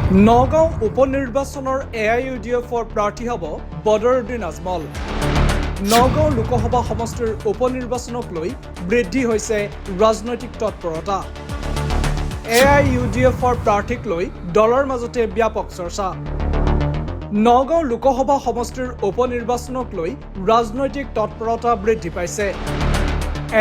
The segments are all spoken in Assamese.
নগাঁও উপ নিৰ্বাচনৰ এ I U D এফৰ প্ৰাৰ্থী হ'ব বদৰুদ্দিন আজমল। নগাঁও লোকসভা সমষ্টিৰ উপ নিৰ্বাচনক লৈ বৃদ্ধি হৈছে ৰাজনৈতিক তৎপৰতা। এ I U D এফৰ প্ৰাৰ্থীক লৈ দলৰ মাজতে ব্যাপক চৰ্চা। নগাঁও লোকসভা সমষ্টিৰ উপ নিৰ্বাচনক লৈ ৰাজনৈতিক তৎপৰতা বৃদ্ধি পাইছে।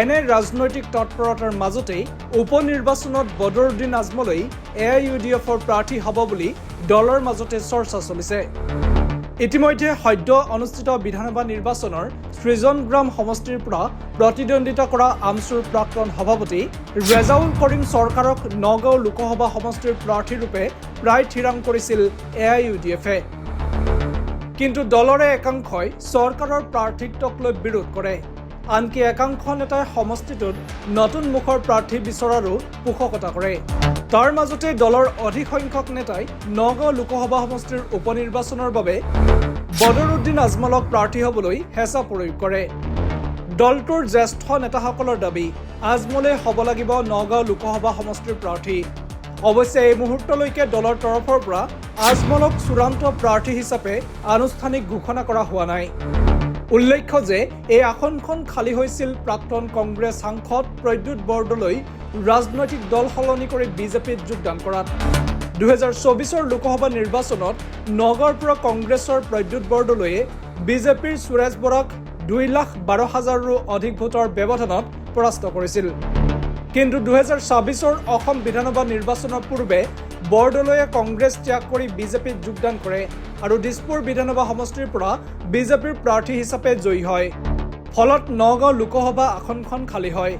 এনে ৰাজনৈতিক তৎপৰতাৰ মাজতেই উপ নিৰ্বাচনত বদৰুদ্দিন আজমলেই এ I U D এফৰ প্ৰাৰ্থী হ'ব বুলি দলৰ মাজতে চৰ্চা চলিছে। ইতিমধ্যে সদ্য অনুষ্ঠিত বিধানসভা নিৰ্বাচনৰ সৃজনগ্ৰাম সমষ্টিৰ পৰা প্ৰতিদ্বন্দ্বিতা কৰা আমছুৰ প্ৰাক্তন সভাপতি ৰেজাউল কৰিম চৰকাৰক নগাঁও লোকসভা সমষ্টিৰ প্ৰাৰ্থীৰূপে প্ৰায় থিৰাং কৰিছিল এ I U D এফে। কিন্তু দলৰে একাংশই চৰকাৰৰ প্ৰাৰ্থিত্বক লৈ বিৰোধ কৰে। আনকি একাংশ নেতাই সমষ্টিটোত নতুন মুখৰ প্ৰাৰ্থী বিচৰাৰো পোষকতা কৰে। তাৰ মাজতে দলৰ অধিক সংখ্যক নেতাই নগাঁও লোকসভা সমষ্টিৰ উপ নিৰ্বাচনৰ বাবে বদৰুদ্দিন আজমলক প্ৰাৰ্থী হ'বলৈ হেঁচা প্ৰয়োগ কৰে। দলটোৰ জ্যেষ্ঠ নেতাসকলৰ দাবী, আজমলে হ'ব লাগিব নগাঁও লোকসভা সমষ্টিৰ প্ৰাৰ্থী। অৱশ্যে এই মুহূৰ্তলৈকে দলৰ তৰফৰ পৰা আজমলক চূড়ান্ত প্ৰাৰ্থী হিচাপে আনুষ্ঠানিক ঘোষণা কৰা হোৱা নাই। উল্লেখ্য যে এই আসনখন খালী হৈছিল প্ৰাক্তন কংগ্ৰেছ সাংসদ প্ৰদ্যুৎ বৰদলৈ ৰাজনৈতিক দল সলনি কৰি বিজেপিত যোগদান কৰাত। 2024ৰ লোকসভা নিৰ্বাচনত নগাঁৱৰ পৰা কংগ্ৰেছৰ প্ৰদ্যুৎ বৰদলৈয়ে বিজেপিৰ সুৰেশ বৰাক 2,12,000ৰো অধিক ভোটৰ ব্যৱধানত পৰাস্ত কৰিছিল। কিন্তু 2026ৰ অসম বিধানসভা নিৰ্বাচনৰ পূৰ্বে বৰদলৈয়ে কংগ্ৰেছ ত্যাগ কৰি বিজেপিত যোগদান কৰে আৰু দিছপুৰ বিধানসভা সমষ্টিৰ পৰা বিজেপিৰ প্ৰাৰ্থী হিচাপে জয়ী হয়। ফলত নগাঁও লোকসভা আসনখন খালী হয়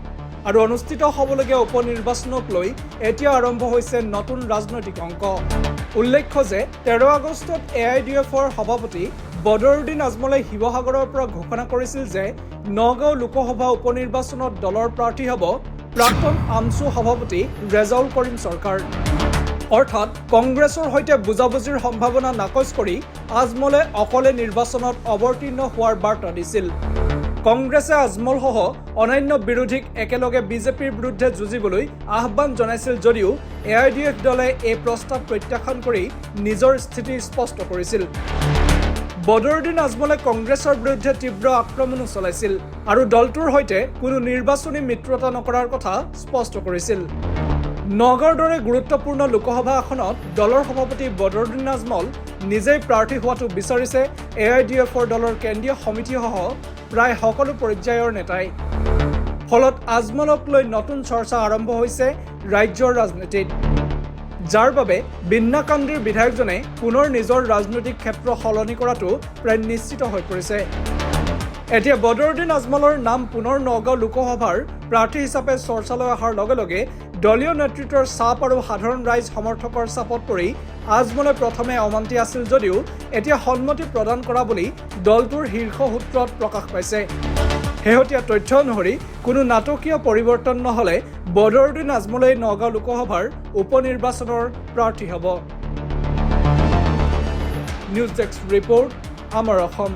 আৰু অনুষ্ঠিত হ'বলগীয়া উপ নিৰ্বাচনক লৈ এতিয়া আৰম্ভ হৈছে নতুন ৰাজনৈতিক অংক। উল্লেখ্য যে 13 আগষ্টত এ I D এফৰ সভাপতি বদৰুদ্দিন আজমলে শিৱসাগৰৰ পৰা ঘোষণা কৰিছিল যে নগাঁও লোকসভা উপ নিৰ্বাচনত দলৰ প্ৰাৰ্থী হ'ব প্ৰাক্তন আমছু সভাপতি ৰেজাউল কৰিম চৰকাৰ। অৰ্থাৎ কংগ্ৰেছৰ সৈতে বুজাবুজিৰ সম্ভাৱনা নাকচ কৰি আজমলে অকলে নিৰ্বাচনত অৱতীৰ্ণ হোৱাৰ বাৰ্তা দিছিল। কংগ্ৰেছে আজমলসহ অন্যান্য বিৰোধীক একেলগে বিজেপিৰ বিৰুদ্ধে যুঁজিবলৈ আহ্বান জনাইছিল যদিও এ I D F দলে এই প্ৰস্তাৱ প্ৰত্যাখ্যান কৰি নিজৰ স্থিতি স্পষ্ট কৰিছিল। বদৰুদ্দিন আজমলে কংগ্ৰেছৰ বিৰুদ্ধে তীব্ৰ আক্ৰমণো চলাইছিল আৰু দলটোৰ সৈতে কোনো নিৰ্বাচনী মিত্ৰতা নকৰাৰ কথা স্পষ্ট কৰিছিল। নগাঁৱৰ দৰে গুৰুত্বপূৰ্ণ লোকসভা আসনত দলৰ সভাপতি বদৰুদ্দিন আজমল নিজেই প্ৰাৰ্থী হোৱাটো বিচাৰিছে এ I D এফৰ দলৰ কেন্দ্ৰীয় সমিতিসহ প্ৰায় সকলো পৰ্যায়ৰ নেতাই। ফলত আজমলক লৈ নতুন চৰ্চা আৰম্ভ হৈছে ৰাজ্যৰ ৰাজনীতিত, যাৰ বাবে বিন্নাকান্দিৰ বিধায়কজনে পুনৰ নিজৰ ৰাজনৈতিক ক্ষেত্ৰ সলনি কৰাটো প্ৰায় নিশ্চিত হৈ পৰিছে। এতিয়া বদৰুদ্দিন আজমলৰ নাম পুনৰ নগাঁও লোকসভাৰ প্ৰাৰ্থী হিচাপে চৰ্চালৈ অহাৰ লগে লগে দলীয় নেতৃত্বৰ চাপ আৰু সাধাৰণ ৰাইজ সমৰ্থকৰ চাপত পৰি আজমলে প্ৰথমে অমান্তি আছিল যদিও এতিয়া সন্মতি প্ৰদান কৰা বুলি দলটোৰ শীৰ্ষ সূত্ৰত প্ৰকাশ পাইছে। শেহতীয়া তথ্য অনুসৰি কোনো নাটকীয় পৰিৱৰ্তন নহ'লে বদৰুদ্দিন আজমলেই নগাঁও লোকসভাৰ উপ নিৰ্বাচনৰ প্ৰাৰ্থী হ'ব। নিউজ ডেস্ক ৰিপৰ্ট, আমাৰ অসম।